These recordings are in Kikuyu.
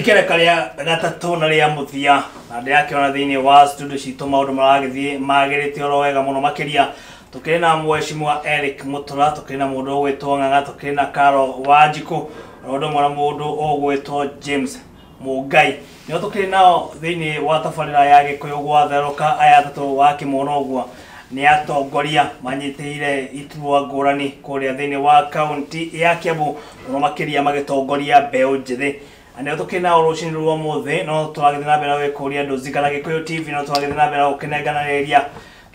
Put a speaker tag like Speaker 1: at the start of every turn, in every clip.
Speaker 1: Ikereka rĩa gatatũ na rĩa mũthia na ndĩrakĩona thĩinĩ wa studio citũ maũndũ maragĩthiĩ magĩrĩte oro wega mũno makĩria. Tũkĩrĩ na mheshimiwa Eric Mutura, tũkĩrĩ na mũndũ ũgwĩtwo Ng'ang'a, tũkĩrĩ na Caro Wanjikũ, o ũndũ ũmwe na mũndũ ũgwĩtwo James Mũngai. Nĩo tũkĩrĩ nao thĩinĩ wa tabarĩra ya Gĩkũyũ gwatherũka. Aya atatũ wakĩmona ũguo nĩ atongoria manyitĩrĩire iturwa ngũrani kũrĩa thĩinĩ wa kaunti ya Kiambu, mũno makĩria magĩtongoria mbeũ njĩthĩ. Na nĩo tũkĩrĩ nao rũcinĩ rwa ũmũthĩ. No tũragĩthiĩ na mbere na gwĩkũria ndũzika na Gĩkũyũ TV, no tũragĩthiĩ na mbere na gũkĩnenganĩrĩria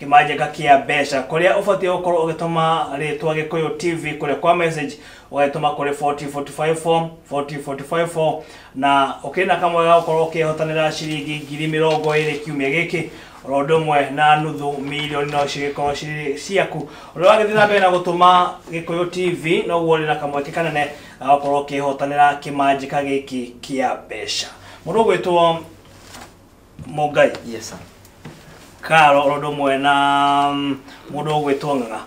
Speaker 1: kĩmanjĩka kĩa mbeca kũrĩa ũbatiĩ gũkorwo ũgĩtũma rĩtwa Gĩkũyũ TV kũrĩa kwa message, ũgagĩtũma kũrĩ 40454 40454, na ũkĩrĩ na kamwe ga gũkorwo ũkĩhotanĩra ciringi 20,000 kiumia gĩkĩ, oro ũndũ ũmwe na 500,000 no cigĩkorwo cirĩ ciaku. Ũrĩa wagĩthiĩ na mbere na gũtũma Gĩkũyũ TV, noguo ũrĩ na kamweke kanene ga gũkorwo ũkĩhotanĩra kĩmanjĩka gĩkĩ kĩa mbeca. Mũndũ ũgwĩtwo Mũngai.
Speaker 2: Yes sir.
Speaker 1: Karo, oro ũndũ ũmwe na mũndũ ũgwĩtwo Ng'ang'a,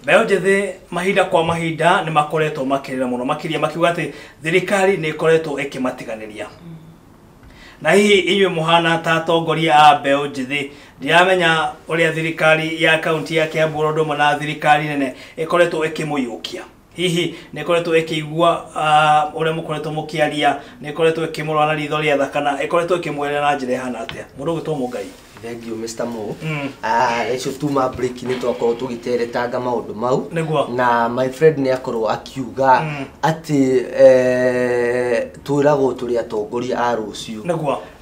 Speaker 1: mbeũ njĩthĩ mahinda kwa mahinda nĩ makoretwo makĩrĩra mũno makĩria makiuga atĩ thirikari nĩ ĩkoretwo ĩkĩmatiganĩria. Na hihi inyuĩ mũhana ta atongoria a mbeũ njĩthĩ, ndiramenya ũrĩa thirikari ya kaunti ya Kiambu oro ũndũ ũmwe na thirikari nene ĩkoretwo ĩkĩmũiyũkia. Hihi nĩ ĩkoretwo ĩkĩigua ũrĩa mũkoretwo mũkĩaria? Nĩ ĩkoretwo ĩkĩmũrora na ritho rĩa tha, kana ĩkoretwo ĩkĩmwĩrĩra na njĩra ĩhana atĩa, mũndũ ũgwĩtwo Mũngai?
Speaker 2: Thank you, Mr. Mo. Ah, icio tuma break nĩ twakorwo tũgĩteretanga maũndũ mau. Na my friend nĩ akorwo akiuga atĩ twĩragwo tũrĩ atongoria a rũciũ.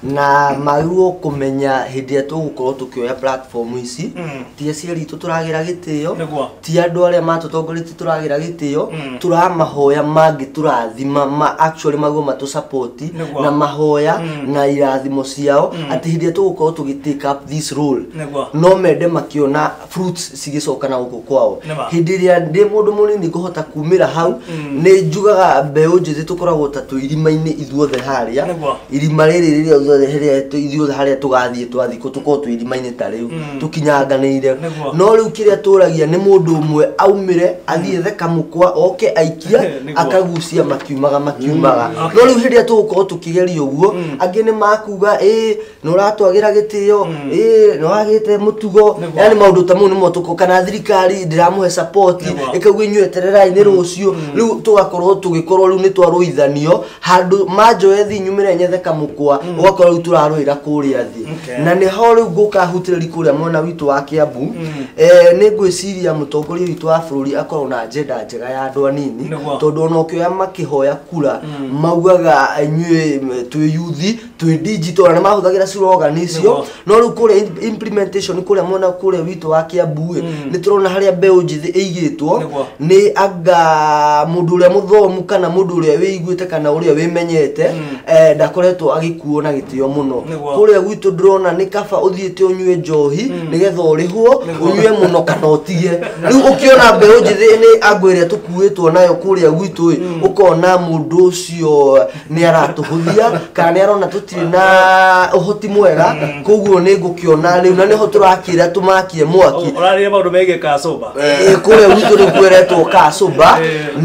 Speaker 2: Na magĩrĩirwo kũmenya hĩndĩ ĩrĩa tũgũkorwo tũkĩoya platform ici, ti aciari itũ tũragĩra gĩtĩo, ti andũ arĩa matũtongoretie tũragĩra gĩtĩo, tũramahoya mangĩtũrathima ma actually maguo matũ support na mahoya na irathimo ciao, atĩ hĩndĩ ĩrĩa tũgũkorwo tũgĩ take up this role, no mende makĩona fruits cigĩcoka na gũkũ kwao. Hĩndĩ ĩrĩa ndĩ mũndũ mũnini ngũhota kumĩra hau, nĩ njugaga mbeũ njĩthĩ tũkoragwo ta twĩ irima-inĩ ithuothe harĩa. Irima rĩrĩ rĩrĩa ithuothe harĩa ithuothe harĩa tũgathiĩ twathikwo, tũkorwo twĩ irima-inĩ ta rĩu tũkinyanganĩire. No rĩu kĩrĩa tũragia nĩ mũndũ ũmwe aumĩre athiĩ ethe kamũkwa oke aikia, akagucia makiumaga makiumaga. No rĩu hĩndĩ ĩrĩa tũgũkorwo tũkĩgeria ũguo, angĩ nĩ makuga ĩ nĩ ũratwagĩra gĩtĩo, ĩ nĩ wagĩte mũtugo. Yani maũndũ ta mau nĩmo tũko, kana thirikari ndĩramũhe support, ĩkauga inyuĩ etererai nĩ rũciũ. Rĩu tũgakorwo tũgĩkorwo rĩu nĩ twarũithanio handũ manjoe thi nyumĩre nyethe kamũkwa, ũgakorwo rĩu tũrarũĩra kũrĩa thĩ. Na nĩho rĩu ngũka hutĩrĩri kũrĩa mwena witũ wa Kiambu. Nĩ ngwĩciria mũtongoria witũ wa bũrũri akorwo na agenda njega ya andũ anini, tondũ ona ũkĩoya makĩhoya kura maugaga inyuĩ twĩ yuthi, twĩ digital, na nĩ mahũthagĩra slogan icio. No rĩu kũrĩa implementation kũrĩa mwena kũrĩa witũ wa Kiambu ĩ, nĩ tũrona harĩa mbeũ njĩthĩ ĩigĩtwo nĩ anga mũndũ ũrĩa mũthomu kana mũndũ ũrĩa wĩiguĩte kana ũrĩa wĩmenyete, ndakoretwo agĩkuo na gĩtĩo mũno. Kũrĩa gwitũ ndĩrona nĩ kaba ũthiĩte ũnyue njohi nĩgetha ũrĩhwo, ũnyue mũno kana ũtige. Rĩu ũkĩona mbeũ njĩthĩ nĩ ango ĩrĩa tũkuĩtwo nayo kũrĩa gwitũ ĩ, ũkona mũndũ ũcio nĩ aratũhũthia kana nĩ arona tũtirĩ na ũhoti mwega. Koguo nĩ ngũkĩona rĩu na nĩho tũrakĩra tũmakie mwaki.
Speaker 1: Ũrarĩria maũndũ megiĩ kacũmba.
Speaker 2: Ĩ, kũrĩa gwitũ rĩu kweretwo kacũmba,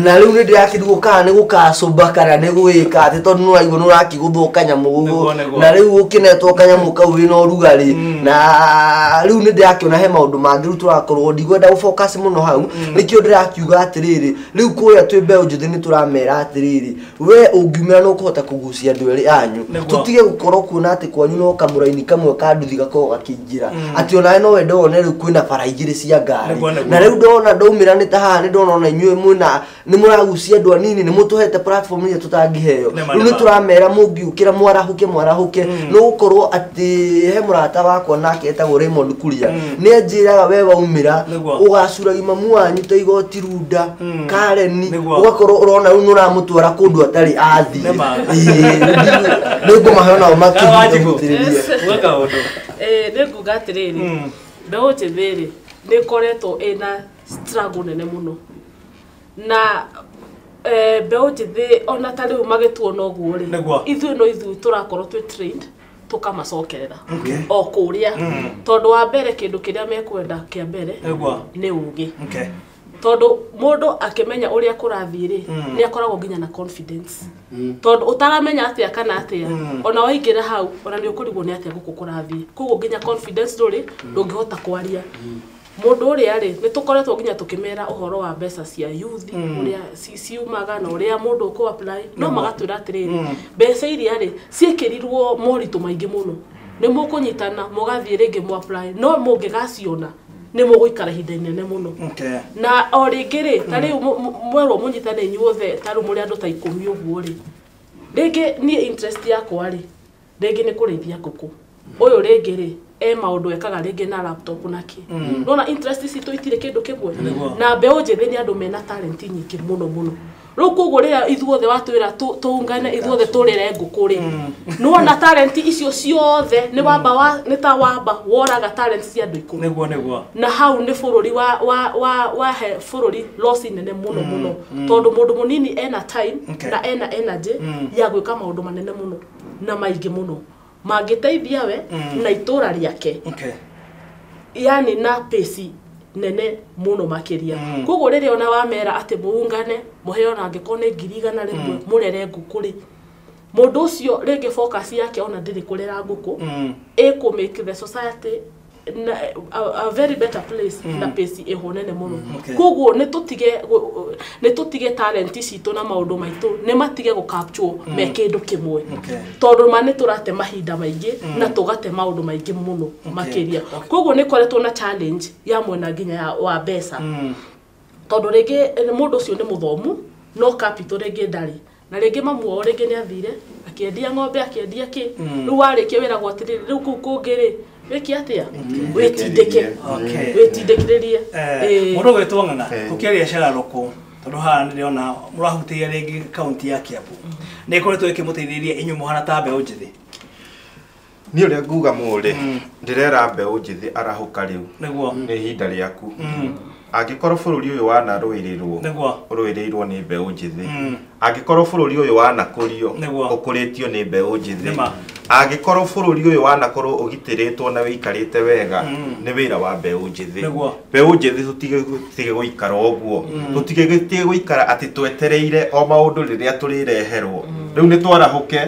Speaker 2: na rĩu nĩ ndĩrakĩrigwo kana nĩ gũkacũmba kana nĩ gwĩka atĩ, tondũ nĩ ũraigua nĩ ũrakĩgũthwo kanyamũ ũguo. Na rĩu ũkĩnetwo kanyamũ kau wĩna ũrugarĩ, na rĩu nĩ ndĩrakĩona he maũndũ mangĩ rĩu tũrakorwo ndigwenda gũfocus mũno hau. Nĩkĩo ndĩrakiuga atĩrĩrĩ, rĩu kũrĩa twĩ mbeũ njĩthĩ nĩ tũramera atĩrĩrĩ, we ũngiumĩra nĩ ũkũhota kũgucia andũ erĩ anyu. Tũtige gũkorwo kuona atĩ kwanyu no kamũraini kamwe ka nduthi gakoragwo gakĩingĩra, atĩ onawe no wende wone rĩu kwĩna bara igĩrĩ cia ngari. Na rĩu ndona ndaumĩra nĩ ta haha nĩ ndona ona inyuĩ mwĩna nĩ mũragucia andũ anini, nĩ mũtũhete platform iria tũtangĩheo. Rĩu nĩ tũramera mũngiũkĩra mwarahũke mwarahũke, nĩ gũkorwo atĩ he mũrata wakwa nake etagwo Raymond Kuria, nĩ anjĩraga we waumĩra ũgacuragia mamu wanyu ta igoti runda Kareni, ũgakorwo ũrona rĩu nĩ ũramũtwara kũndũ atarĩ athiĩ. Nĩ ngũmahe onao makĩhutĩrĩrie.
Speaker 1: Uga kaũndũ.
Speaker 3: Nĩ nguga atĩrĩrĩ, mbeũ njĩthĩ rĩ nĩ ĩkoretwo ĩna struggle nene mũno na mbeũ njĩthĩ ona ta rĩu magĩtuona ũguo rĩ, ithuĩ no ithuĩ tũrakorwo twĩ trained tũkamacokerera o kũrĩa, tondũ wa mbere kĩndũ kĩrĩa mekwenda kĩa mbere nĩ ũgĩ. Tondu mundu akimenya uria kurathie ri ni akoragwo nginya na confidence. Tondu utaramenya atia kana atia ona waingira hau ona ni ukurigwo ni atia guku kurathie. Koguo nginya confidence nduri ndungihota kwaria. Mundu uria ri ni tukoretwo nginya tukimera uhoro wa mbeca cia youth uria ciumaga na uria mundu uku apply no magatwira atiriri mbeca iria ri ciekirirwo moritu maingi muno ni mukunyitana mugathie ringi mu apply no mungigaciona ni muguikara ihinda inene muno. Na o ringi ri ta riu mwerwo munyitane inyuothe ta riu muri andu ta 10 uguo ri ringi nie interest yakwa ri ringi ni kurithia nguku uyu ringi ri e maundu ekaga ringi na laptop naki nona interest citũ itire kindu kimwe na mbeũ njĩthĩ nĩ andũ mena talent nyingĩ mũno mũno rĩu koguo rĩrĩa ithuothe watwĩra tũungane ithuothe tũrere ngũkũ rĩ nĩwona talent icio ciothe nĩ wamba wa nĩ ta wamba woraga talent cia andũ 10
Speaker 1: nĩguo nĩguo
Speaker 3: na hau nĩ bũrũri wa he bũrũri loss nene mũno mũno tondũ mũndũ mũnini ena time na ena energy ya gwĩka maũndũ manene mũno na maingĩ mũno mangĩteithia we na itũra rĩake. Yani na pesi nene muno makiria. Koguo rĩrĩa ona wamera atĩ muungane muheo na angĩkorwo nĩ 100,000 rĩmwe mũrere ngũkũ rĩ mũndũ ũcio rĩngĩ focus yake ona ndĩrĩ kũrera ngũkũ ĩkũ make the society na a very better place na pesi ĩho nene mũno. Koguo nĩ tũtige talent citũ na maũndũ maitũ nĩ matige gũ capture me kĩndũ kĩmwe tondũ ma nĩ tũrate mahinda maingĩ na tũgate maũndũ maingĩ mũno makĩria. Koguo nĩ koretwo na challenge ya mwena nginya wa mbeca tondũ rĩngĩ mũndũ ũcio nĩ mũthomu no capital rĩngĩ ndarĩ na rĩngĩ mamu wao rĩngĩ nĩ athire akĩendia ng'ombe akĩendia kĩ rĩu warĩkia wĩragwo atĩrĩrĩ rĩu kũu kũngĩ rĩ wiki atia witindike witindikiririe
Speaker 1: mundu gwitwo Ng'ang'a tukiaria Shararuku tondu haha ndirona murahutiria ringi kaunti ya Kiambu ni ikoretwo ikimuteithiria inyu muhana ta mbeũ njithi
Speaker 4: ni uria nguga muri ndirera mbeũ njithi arahuka riu
Speaker 1: niguo
Speaker 4: ni ihinda riaku angikorwo bururi uyu wanaruirirwo uruirirwo ni mbeũ njithi angikorwo bururi uyu wanakurio ukuritio ni mbeũ njithi angikorwo bururi uyu wanakorwo ugitiritwo na wikarite wega ni wira wa mbeũ njithi mbeũ njithi tutige guikara uguo tutige guikara ati twetereire o maundu riria turireherwo riu ni twarahuke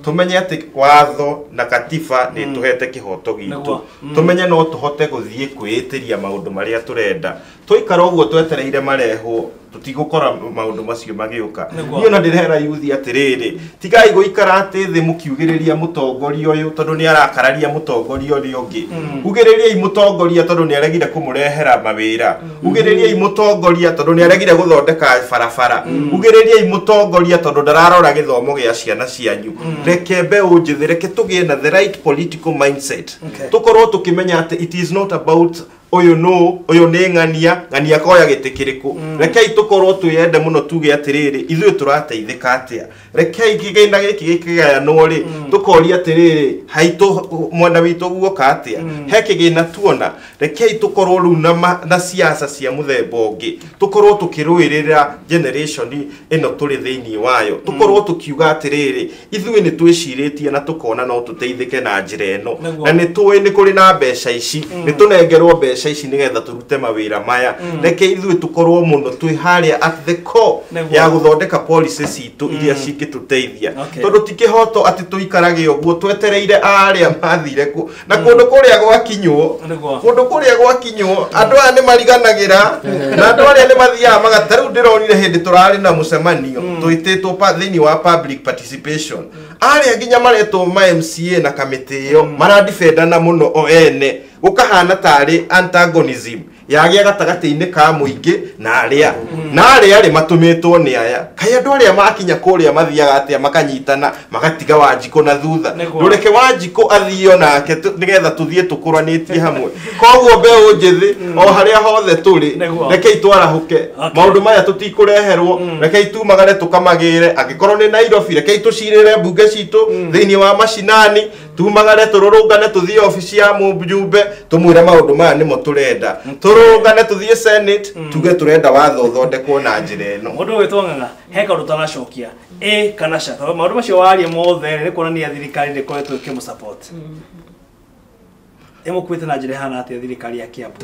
Speaker 4: tumenye ati watho na katiba ni tuhete kihoto gitu tumenye no tuhote guthie kwitiria maundu maria turenda tuikara uguo twetereire marehwo tutigukora maundu macio magiuka ni ona ndirera yuthi atiriri tigai guikara ati thi mukiugiriria mutongoria uyu tondu ni arakararia mutongoria uria ungi ugiririai mutongoria tondu ni aregire kumurehera mawira ugiririai mutongoria tondu ni aregire guthondeka barabara ugiririai mutongoria tondu ndararora githomo gia ciana cianyu reke mbeu njithi reke tugie na the right political mindset tukorwo tukimenya ati it is not about uyu no uyu ni ng'ania ng'ania koya giti kiriku rekei tukorwo twiyende muno tuge atiriri ithuĩ tũrateithĩka atia rekei kĩgĩna gĩkĩ gĩkĩgayanwo rĩ tukoria atiriri haitũ mwena witũ guoka atia he kĩgĩna tuona rekei tukorwo rĩu na siasa cia mũthemba ũngĩ tukorwo tukĩrũĩrĩra generation ĩno tũrĩ thĩinĩ wayo tukorwo tukiuga atiriri ithuĩ nĩ twĩcirĩtie na tukona no tũteithĩke na njĩra ĩno na nĩ tũĩ nĩ kũrĩ na mbeca ici nĩ tũnengerwo mbeca ici nigetha turute mawira maya reke ithuĩ tukorwo muno twi haria at the core ya guthondeka policy citu iria cingituteithia tondu ti kihoto ati tuikarage uguo twetereire aria mathire ku na kundu kuria gwakinywo kundu kuria gwakinywo andu aya ni mariganagira na andu aria ni mathiaga magata riu ndironire hindi turari na mucemanio twititwo thiini wa public participation aria nginya maretwo ma MCA na kamiti iyo maradifendana muno o ene gukahana tari antagonism yagia gatagati-inĩ ka mũingĩ na aria na aria rĩ matũmĩtwo nĩ aya kai andũ arĩa makinya kũrĩa mathiaga atĩa makanyitana magatiga Wanjikũ na thutha ndũreke Wanjikũ athio nake nĩgetha tũthiĩ tũkũranĩtie hamwe koguo mbeũ njĩthĩ o harĩa hothe tũrĩ rekei twarahũke maũndũ maya tũtikũreherwo rekei tumagare tũkamagĩre angĩkorwo nĩ Nairobi rekei tũcirĩre mbunge citũ thĩinĩ wa macinani tumagare tũrũrũngane tũthiĩ obici ya mũjumbe tũmwĩre maũndũ maya nĩmo tũrenda tũrũngane tũthiĩ Senate tuge tũrenda watho ũthondekwo na njĩra ĩno
Speaker 1: mũndũ ũgwĩtwo Ng'ang'a he kaũndũ taracokia ĩ kana ca tondũ maũndũ macio waria mothe nĩ kuonania thirikari ndĩkoretwo ĩkĩmũ-support ĩmũkuĩte na njĩra ĩhana atĩa thirikari ya Kiambu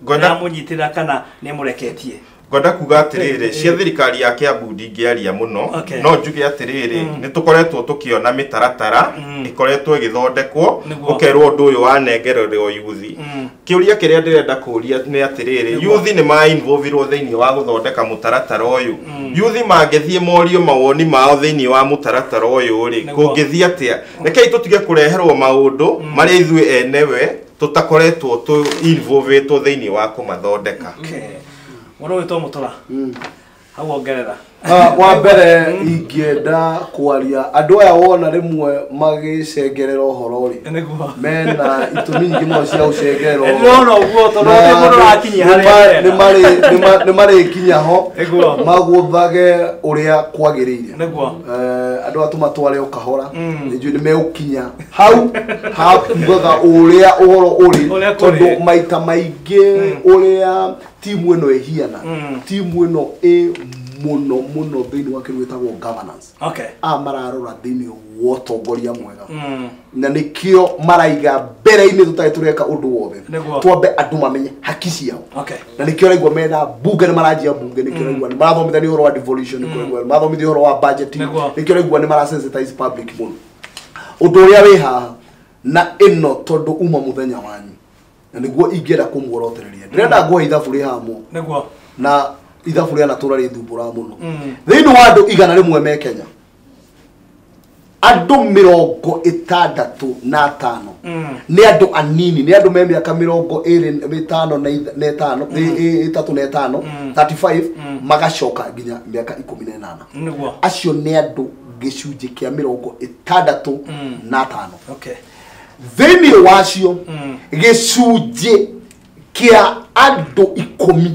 Speaker 1: ĩramũnyitĩrĩra kana nĩ ĩmũreketie
Speaker 4: Ngwenda kuga atiriri cia thirikari ya Kiambu ndingĩaria mũno no njuge atiriri nĩ tũkoretwo tũkĩona mĩtaratara ĩkoretwo ĩgĩthondekwo ũkerwo ũndũ ũyũ wanengererwo yuthi. Kĩũria kĩrĩa ndĩrenda kũũria nĩ atiriri yuthi nĩ ma involve-irwo thĩinĩ wa gũthondeka mũtaratara ũyũ. Yuthi mangĩthiĩ morio mawoni mao thĩinĩ wa mũtaratara ũyũ rĩ kũngĩthiĩ atĩa? Rekei tũtige kũreherwo maũndũ marĩa ithuĩ enewe tũtakoretwo tũ involve-ĩtwo thĩinĩ wa kũmathondeka.
Speaker 1: Mũndũ wĩtwo Mũtũra hau ongerera.
Speaker 5: Wa mbere ingĩenda kwaria andũ aya wona rĩmwe magĩcengerera ũhoro rĩ mena itũmi nyingĩ mũno cia gũcengerera ũhoro.
Speaker 1: Ndĩrona ũguo tondũ nĩ mũndũ ũrakinyia harĩa
Speaker 5: nĩ marĩkinya ho magũthage ũrĩa kwagĩrĩire. Andũ aya tũmatware o kahora nĩ njũĩ nĩ megũkinya hau hakugaga ũrĩa ũhoro ũrĩ tondũ maita maingĩ ũrĩa timu ĩno ĩhiana timu ĩno ĩ muno muno thĩinĩ wa kĩndũ gĩtagwo governance. A mararora thĩinĩ wa ũtongoria mwega na nĩkĩo maraiga mbere-inĩ tũtarĩ tũreka ũndũ wothe twambe andũ mamenye haki ciao. Na nĩkĩo raigua mena bunge nĩ maranjia bunge nĩkĩo raigua nĩ marathomithania ũhoro wa devolution nĩkĩo raigua nĩ marathomithia ũhoro wa budgeting nĩkĩo raigua nĩ marasensitize public mũno ũndũ ũrĩa wĩ haha na ĩno tondũ uma mũthenya wanyu na nĩguo ingĩenda kũmuorotereria ndĩrenda nguhe ithabu rĩ haha mũno na ithabu rĩa natũra rĩthumbũraga mũno. Thĩinĩ wa andũ 100 me Kenya andũ 65 nĩ andũ anini nĩ andũ me mĩaka 25 na 5 35 35 magacoka nginya mĩaka 18. Acio nĩ andũ gĩcunjĩ kĩa 65. Thĩinĩ wacio gĩcunjĩ kĩa andũ 10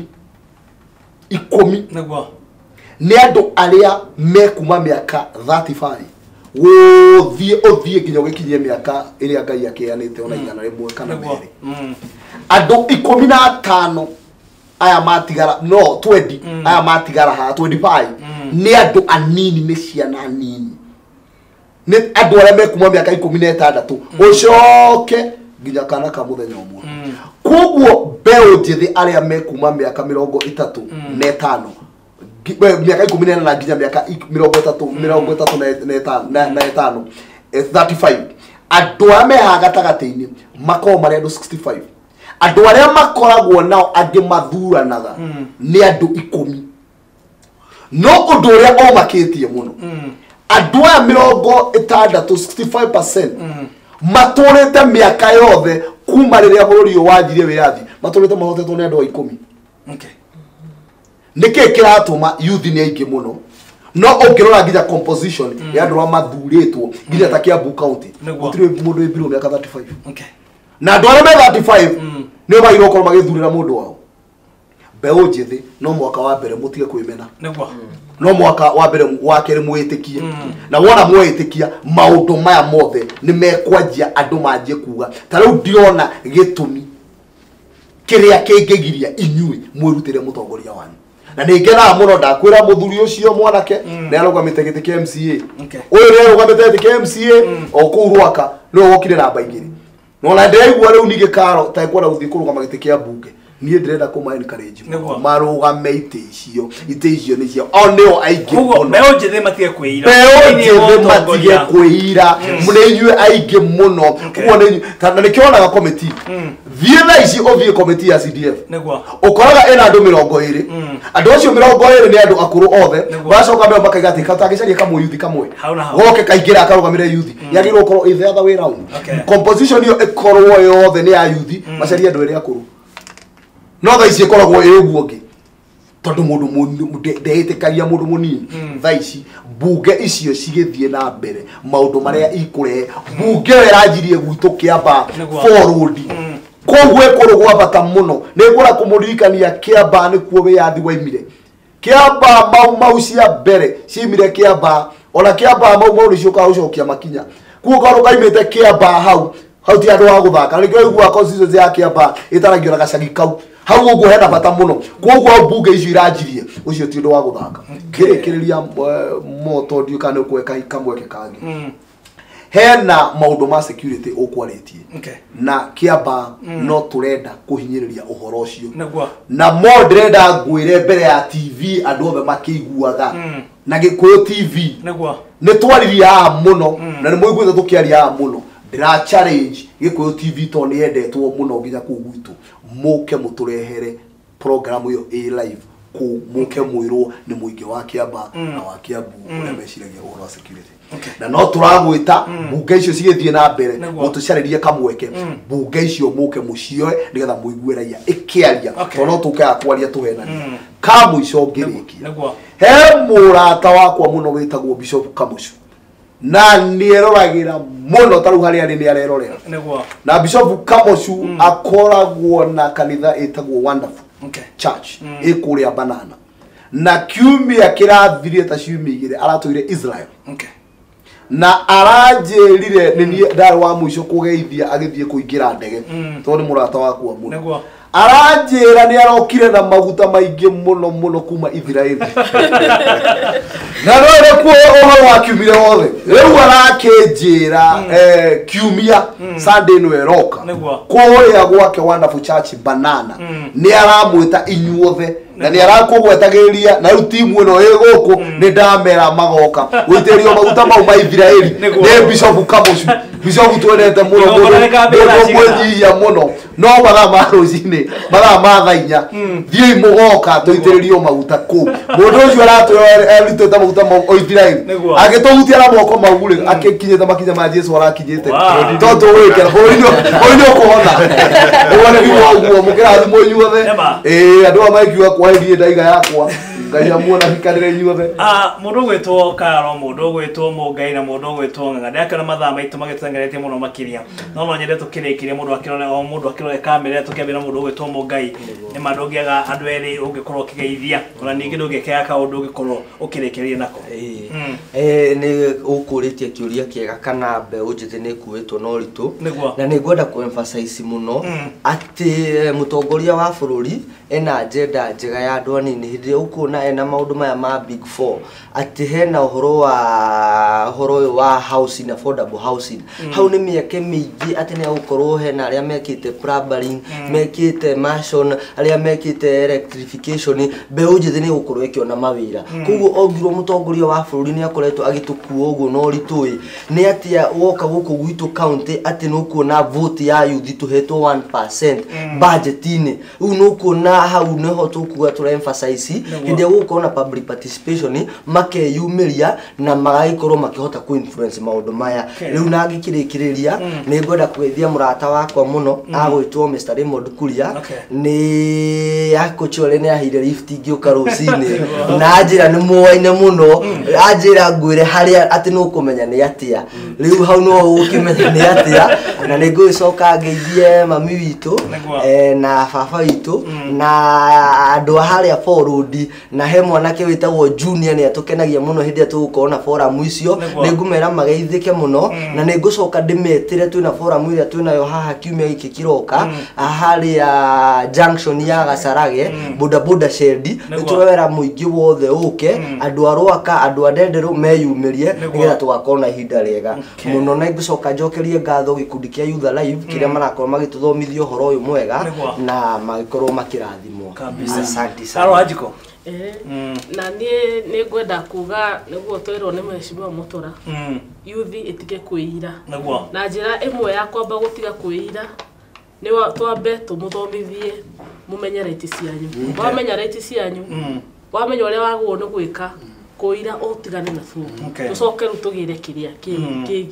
Speaker 5: nĩ andũ arĩa mekuma mĩaka 35 gũthiĩ ũthiĩ nginya ũgĩkinyie mĩaka ĩrĩa Ngai akĩheanĩte ona 100 kana 2. Andũ 15 aya matigara no 20 aya matigara haha 25 nĩ andũ anini nĩ ciana nini nĩ andũ arĩa mekuma mĩaka 16 ũcoke nginya kana ka mũthenya ũmwe. Koguo mbeũ njĩthĩ arĩa mekuma mĩaka 35 mĩaka 18 na nginya mĩaka 35 35 andũ arĩa me haha gatagatĩ-inĩ makoragwo marĩ andũ 65. Andũ arĩa makoragwo nao angĩ mathuranaga nĩ andũ 10. No ũndũ ũrĩa ũmakĩtie mũno andũ aya 60 65% matũrĩte mĩaka yothe kuma rĩrĩa bũrũri ũyũ wanjirie wĩyathi matũrĩte mahotetwo nĩ andũ a 10. Nĩkĩ kĩratũma youth nĩ aingĩ mũno no ũngĩrora nginya composition ya andũ arĩa mathurĩtwo nginya ta Kiambu County gũtirĩ mũndũ wĩ below mĩaka 35. Na andũ arĩa me 35 nĩo magĩrĩirwo gũkorwo magĩthurĩra mũndũ wao. Mbeũ njĩthĩ no mwaka wa mbere mũtige kwĩmena no mwaka wa mbere wa kerĩ mwĩtĩkie na wona mwĩtĩkia maũndũ maya mothe nĩ mekwanjia andũ manjie kuga ta rĩu ndirona gĩtũmi kĩrĩa kĩngĩgiria inyuĩ mwĩrutĩre mũtongoria wanyu. Na nĩ ngenaga mũno ndakwĩra mũthuri ũcio mwanake nĩ arũgamĩte gĩtĩ kĩa MCA ũyũ nĩ arũgamĩte gĩtĩ kĩa MCA o kũu Rwaka nĩwe wokire namba 2 no na ndĩraigua rĩu ningĩ Karo ta ekwenda gũthiĩ kũrũgama gĩtĩ kĩa mbunge niĩ ndĩrenda kũma encourage marũgame itĩ icio nĩ ciao o nĩo aingĩ mũno.
Speaker 1: Mbeũ njĩthĩ matige kwĩira
Speaker 5: nĩ inyuĩ aingĩ mũno koguo nĩ inyuĩ na nĩkĩo wonaga committee thiĩ thaa ici ũthiĩ committee ya CDF ũkoraga ĩna andũ 20 andũ acio 20 nĩ andũ akũrũ othe baracoka meo makaiga atĩ katangĩcaria kamwe yuthi kamwe goke kaingĩra akarũgamĩre yuthi yagĩrĩirwo gũkorwo ĩ the other way round composition ĩyo ĩkorwo yothe nĩ ya yuthi macarie andũ erĩ akũrũ no thaa ici ĩkoragwo ĩ ũguo ũngĩ tondũ mũndũ ndeĩtĩkagia mũndũ mũnini. Thaa ici mbunge icio cigĩthiĩ na mbere maũndũ marĩa ikũrehe mbunge ĩyo ĩranjirie gwitũ Kĩambaa forward koguo ĩkũrũ gwa bata mũno nĩ ngũra kũmũririkania Kĩambaa nĩkuo wĩyathi waimire. Kĩambaa mau mau cia mbere ciaimire Kĩambaa ona Kĩambaa mau mau nĩciũkaga gũcokia makinya kuo korwo kaimĩte Kĩambaa hau hau ti andũ a gũthaka nĩkĩo ũiguaga constituency ya Kĩambaa ĩtaragio na gacagi kau hau ũguo hena bata mũno koguo mbunge icio iranjirie ũcio ti ũndũ wa gũthaka. Ngĩrĩkĩrĩria moto ndiũ kana nĩ ũkũhe kamweke kangĩ. Hena maũndũ ma security ũkwarĩtie na Kiambaa no tũrenda kũhinyĩrĩria ũhoro ũcio na mo ndĩrenda ngwĩre mbere ya TV andũ othe makĩiguaga na Gĩkũyũ TV nĩ twaririe haha mũno na nĩ mũiguĩte tũkĩaria haha mũno. Ndĩra challenge Gĩkũyũ TV tondũ nĩ yendetwo mũno nginya kũu gwitũ, mũke mũtũrehere program ĩyo ĩ live kũu, mũke mwĩrwo nĩ mũingĩ wa Kiambaa na wa Kiambu ũrĩa meciragia ũhoro wa security. Na no tũragwĩta mbunge icio cigĩthiĩ na mbere mũtũcarĩrie kamweke mbunge icio mũke mũcioe nĩgetha mũigue raia ĩkĩaria tondũ no tũkaga kwaria tũhenanie. Ka mũico ngĩrĩkia, he mũrata wakwa mũno wĩtagwo Bishop Kamucu na nĩeroragĩra mũno ta rĩu harĩa arĩ nĩarerorera na Bishop Kamucu akoragwo na kanitha ĩtagwo Wonderful Church ĩ kũrĩa Banana na kiumia kĩrathirie ta ciumia igĩrĩ aratũire Israel na aranjĩrire nĩ niĩ ndarĩ wa mũico kũgeithia agĩthiĩ kũingĩra ndege tondũ nĩ mũrata wakwa mũno. Aranjĩra nĩ arokire na maguta maingĩ mũno mũno kuma Israeli na no nĩkuo ũhoro wa kiumire wothe. Rĩu arakĩnjĩra kiumia Sunday ĩno ĩroka kũrĩa gwake Wonderful Church Banana nĩ aramwĩta inyuothe na nĩ arakũgwetagĩrĩria na rĩu timu ĩno ĩ gũkũ nĩ ndamera magoka gũitĩrĩrio maguta mau ma Israeli nĩ Bishop Kamucu. Bishop twendete mũno mũno mũno no mathaa ma rũcinĩ mathaa ma thaa inya thiĩi mũgoka tũitĩrĩrio maguta kũu. Mũndũ ũcio aratwĩra maguta mau o Israeli agĩtũhutia na moko mau rĩ akĩkinyĩte makinya ma Jesu arakinyĩte tondũ tũgwĩkĩra bũrũri ũkũhona. Ũguo nĩguo ũguo mũkĩrathimwo inyuothe. Ĩĩ andũ aya maikiuga kwa thiĩ ndaiga yakwa Ngai amuona hikanĩre inyuothe.
Speaker 1: Mũndũ ũgwĩtwo Karo, mũndũ ũgwĩtwo Mũngai na mũndũ ũgwĩtwo Ng'ang'a ndĩrakĩona mathaa maitũ magĩtũteng'eretie mũno makĩria no no nyende tũkĩrĩkĩrie mũndũ akĩrore o mũndũ akĩrore kamera tũkĩambĩra mũndũ ũgwĩtwo Mũngai nĩ ma ndũngĩaga andũ erĩ ũngĩkorwo ũkĩgeithia ona ningĩ ndũngĩkĩaga kaũndũ ũngĩkorwo ũkĩrĩkĩrĩria nako.
Speaker 2: Nĩ ũkũrĩtie kĩũria kĩega kana mbeũ njĩthĩ nĩ ĩkuĩtwo na ũritũ na nĩ ngwenda kũ emphasize mũno atĩ mũtongoria wa bũrũri ena agenda njega ya andũ anini. Hĩndĩ ĩrĩa ũkuona ena maũndũ maya ma big four atĩ hena ũhoro wa ũhoro ũyũ wa housing, affordable housing, hau nĩ mĩeke mĩingĩ atĩ nĩ gũkorwo hena arĩa mekĩte plumbing, mekĩte mason, arĩa mekĩte electrification, mbeũ njĩthĩ nĩ gũkorwo ĩkĩona mawĩra. Koguo ongirwo mũtongoria wa bũrũri nĩ akoretwo agĩtũkua ũguo na ũritũ ĩ nĩ atĩa woka gũkũ gwitũ county atĩ nĩ ũkuona vote ya youth tũhetwo 1% budget-inĩ. Rĩu nĩ ũkuona hau nĩho tũkuga tũra emphasize hĩndĩ ĩrĩa gũgũkorwo na public participation makeyumĩria na magagĩkorwo makĩhota kũ influence maũndũ maya. Rĩu na ngĩkĩrĩkĩrĩria nĩ ngwenda kũgeithia mũrata wakwa mũno agwĩtwo Mr. Raymond Kuria nĩ akũchore nĩ aheire lift ngĩũka rũcinĩ na anjĩra nĩ mũaine mũno anjĩra ngwĩre harĩa atĩ nĩ ũkũmenya nĩ atĩa. Rĩu hau no ũkĩmenya nĩ atĩa na nĩ ngũgĩcoka ngeithie mami witũ na baba witũ na andũ a harĩa forward na he mwanake wĩtagwo Junior nĩ atũkenagia mũno hĩndĩ ĩrĩa tũgũkorwo na forum icio nĩ ngũmera mageithĩke mũno na nĩ ngũcoka ndĩmetĩre twĩna forum ĩrĩa twĩnayo haha kiumia gĩkĩ kĩroka harĩa junction ya Gacarage boda boda shed nĩ tũrewera mũingĩ wothe ũke andũ a Rwaka andũ a Ndenderũ meyumĩrie nĩgetha tũgakorwo na ihinda rĩega mũno. Na ngũcoka njokerie ngatho gĩkundi kĩa Youth Alive kĩrĩa marakorwo magĩtũthomithia ũhoro ũyũ mwega na magĩkorwo makĩrathimwo. Asante sana.
Speaker 1: Karo Hajiko.
Speaker 3: Na niĩ nĩ ngwenda kuga nĩguo twĩrwo nĩ mheshimiwa Mutura youth ĩtige kwĩira na njĩra ĩmwe ya kwamba gũtiga kwĩira nĩ twambe tũmũthomithie mũmenye right cianyu. Wamenya right cianyu wamenya ũrĩa wagĩrĩirwo nĩ gwĩka kũira ũtigane na thuo tũcoke rĩu tũgĩre kĩrĩa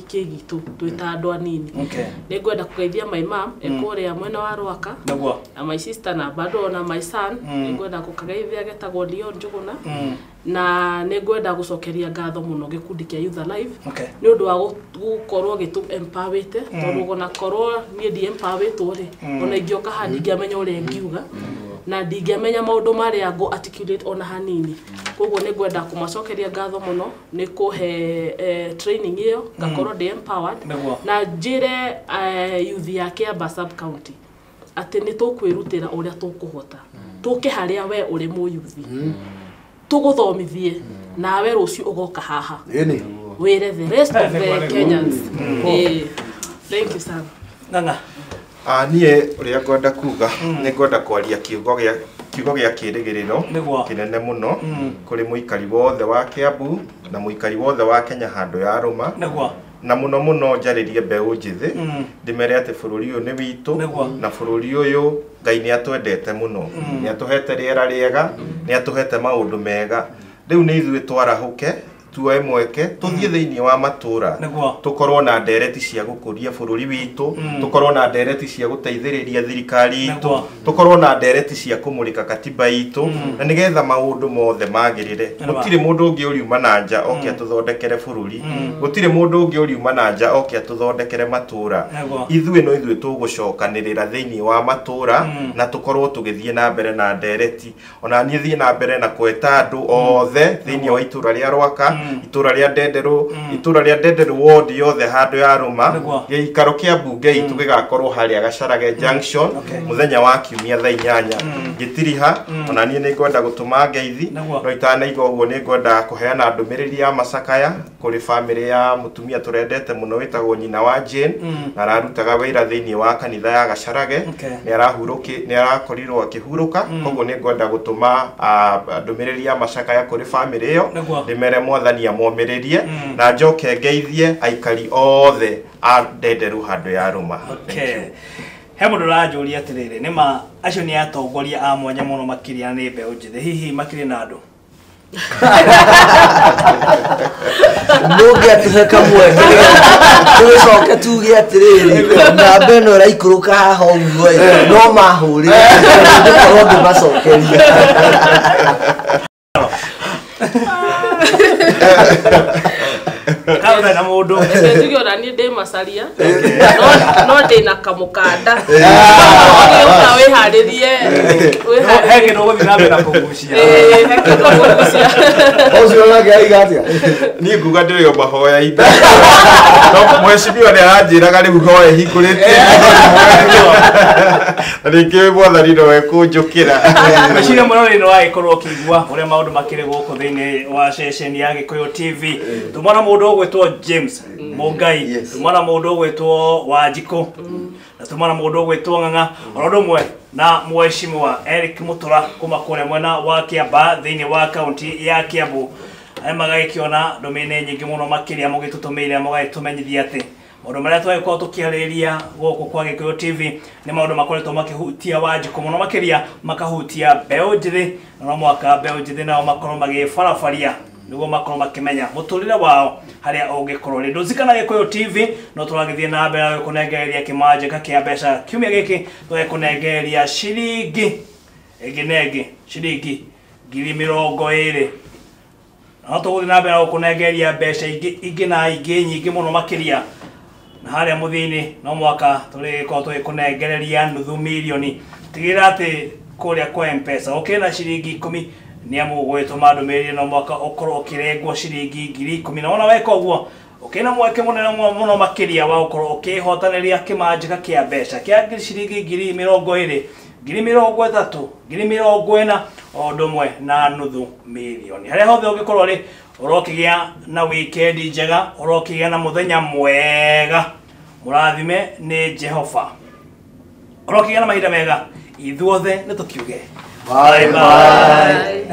Speaker 3: kĩ gitũ twĩ ta andũ anini. Nĩ ngwenda kũgeithia my mom ĩkũrĩa mwena wa Rwaka na my sister na bado na my son nĩ ngwenda gũkageithia getagwo Leon Njuguna na nĩ ngwenda gũcokeria ngatho mũno gĩkundi kĩa Youth Alive nĩ ũndũ wa gũkorwo gĩtũ empowerĩte tondũ ona korwo niĩ ndi empowerĩtwo rĩ ona ingĩoka haha ndingĩamenya ũrĩa ngiuga na ndingĩamenya maũndũ marĩa ngũ articulate ona hanini. Koguo nĩ ngwenda kũmacokeria ngatho mũno nĩ kũhe training ĩyo ngakorwo ndĩ empowered na njĩre youth ya Kiambaa sub county atĩ nĩ tũkwĩrutĩra ũrĩa tũkũhota tũke harĩa we ũrĩ mũyuthi tũgũthomithie nawe rũciũ ũgoka haha Wĩre the rest of the Kenyans. Thank you sana.
Speaker 1: Ng'ang'a.
Speaker 4: Niĩ ũrĩa ngwenda kuga nĩ ngwenda kwaria kiugo gĩa kĩrĩgĩrĩro kĩnene mũno kũrĩ mũikari wothe wa Kiambu na mũikari wothe wa Kenya handũ ya rũma. Na mũno mũno njarĩrie mbeũ njĩthĩ ndĩmere atĩ bũrũri ũyũ nĩ witũ na bũrũri ũyũ Ngai nĩ atwendete mũno, nĩ atũhete rĩera rĩega, nĩ atũhete maũndũ mega. Rĩu nĩ ithuĩ twarahũke tuoe mweke tuthiĩ thĩinĩ wa matũra tukorwo na ndereti cia gũkũria bũrũri witũ, tukorwo na ndereti cia gũteithĩrĩria thirikari itũ, tukorwo na ndereti cia kũmũrĩka katiba itũ, na nĩgetha maũndũ mothe magĩrĩre. Gũtirĩ mũndũ ũngĩ ũriuma na nja oke atũthondekere bũrũri, gũtirĩ mũndũ ũngĩ ũriuma na nja oke atũthondekere matũra. Ithuĩ no ithuĩ tũgũcokanĩrĩra thĩinĩ wa matũra na tũkorwo tũgĩthiĩ na mbere na ndereti. Ona niĩ thiĩ na mbere na kweta andũ othe thĩinĩ wa itũra rĩa Rwaka, itũra rĩa Ndenderũ, itũra rĩa Ndenderũ ward yothe handũ ya rũma, gĩikaro kĩa mbunge itũ gĩgakorwo harĩa Gacharage Junction mũthenya wa kiumia thaa 8 ngĩtiriha. Ona niĩ nĩ ngwenda gũtũma ngeithi, no itanaiga ũguo nĩ ngwenda kũheana ndũmĩrĩri ya macakaya kũrĩ bamĩrĩ ya mũtumia tũrendete mũno wĩtagwo nyina wa Jane, na ararutaga wĩra thĩinĩ wa kanitha ya Gacharage, nĩ arakorirwo akĩhurũka. Koguo nĩ ngwenda gũtũma ndũmĩrĩri ya macakaya kũrĩ bamĩrĩ ĩyo, ndĩmere mwathani amomĩrĩrie, na njoke ngeithie aikari othe a Ndenderũ handũ ya rũma.
Speaker 1: He mũndũ ũranjũria atĩrĩrĩ, nĩma acio nĩ atongoria a mwanya mũno makĩria nĩ mbeũ njĩthĩ, hihi makĩrĩ na andũ?
Speaker 2: Mũngĩatũhe kamweke tũgĩcoke tuge atĩrĩrĩ, namba ĩno ĩraikũrũka haha ũguo ĩ, no mahũrĩre ngĩkorwo ngĩmacokeria.
Speaker 1: Kaũndũ na mũndũ.
Speaker 3: Reke njuge ona niĩ ndĩ macaria, no ndĩ na kamũkanda. Ũgĩũka wĩharĩrie.
Speaker 1: He kĩndũ ũgũthiĩ na mbere na kũgucia.
Speaker 3: He kĩndũ ũkũgucia.
Speaker 5: Ũcio nake aiga atĩa?
Speaker 4: Niĩ nguga ndĩrĩ o mahoya-inĩ. No mheshimiwa nĩ aranjĩraga rĩu hoe hingũrĩtie. Na rĩngĩ mwathani no ekũnjũkĩra.
Speaker 1: Meciria mũno nĩ wagĩkorwo ũkĩigua ũrĩa maũndũ makĩrĩ gũkũ thĩinĩ wa ceceni ya Gĩkũyũ TV. Tumona mũndũ ũgwĩtwo James Mũngai, tumona mũndũ ũgwĩtwo Wanjikũ, na tumona mũndũ ũgwĩtwo Ng'ang'a, oro ũndũ ũmwe na mheshimiwa Eric Mutura kuma kũrĩa mwena wa Kiambaa thĩinĩ wa kaunti ya Kiambu. Arĩa magagĩkĩona ndũmĩrĩri nyingĩ mũno makĩria mũgĩtũtũmĩire mũgagĩtũmenyithia atĩ maũndũ marĩa twagĩkorwo tũkĩarĩrĩria gũkũ kwa Gĩkũyũ TV nĩ maũndũ makoretwo makĩhutia Wanjikũ mũno makĩria, makahutia mbeũ njĩthĩ, na no mũhaka mbeũ njĩthĩ nao makorwo magĩbarabaria nĩguo makorwo makĩmenya mũtũrĩre wao harĩa ũngĩkorwo rĩ. Ndũzikana Gĩkũyũ TV no tũragĩthiĩ na mbere na gũkũnengereria kĩmanjĩka kĩa mbeca. Kiumia gĩkĩ tũgĩkũnengereria ciringi ĩngĩ na ĩngĩ, ciringi 20,000. No tũgũthiĩ na mbere na gũkũnengereria mbeca ingĩ na ingĩ nyingĩ mũno makĩria. Na harĩa mũthia-inĩ no mwaka tũrĩgĩkorwo tũgĩkũnengereria 500,000. Tigĩrĩra atĩ kũrĩa kwa M-Pesa ũkĩrĩ na ciringi 10 nĩ amu ũgũgĩtũma ndũmĩrĩri no mwaka ũkorwo ũkĩrengwo ciringi 10,000. Na wona weka ũguo ũkĩrĩ na mweke mũnene mũno makĩria wa gũkorwo ũkĩhotanĩria kĩmanjĩka kĩa mbeca kĩa ciringi 20,000, 30,000, 40,000 o ũndũ ũmwe na 500,000. Harĩa hothe ũngĩkorwo rĩ, ũrokĩgĩa na wikendi njega, ũrokĩgĩa na mũthenya mwega, mũrathime nĩ Jehova, ũrokĩgĩa na mahinda mega. Ithuothe nĩ tũkiuge
Speaker 2: bye bye.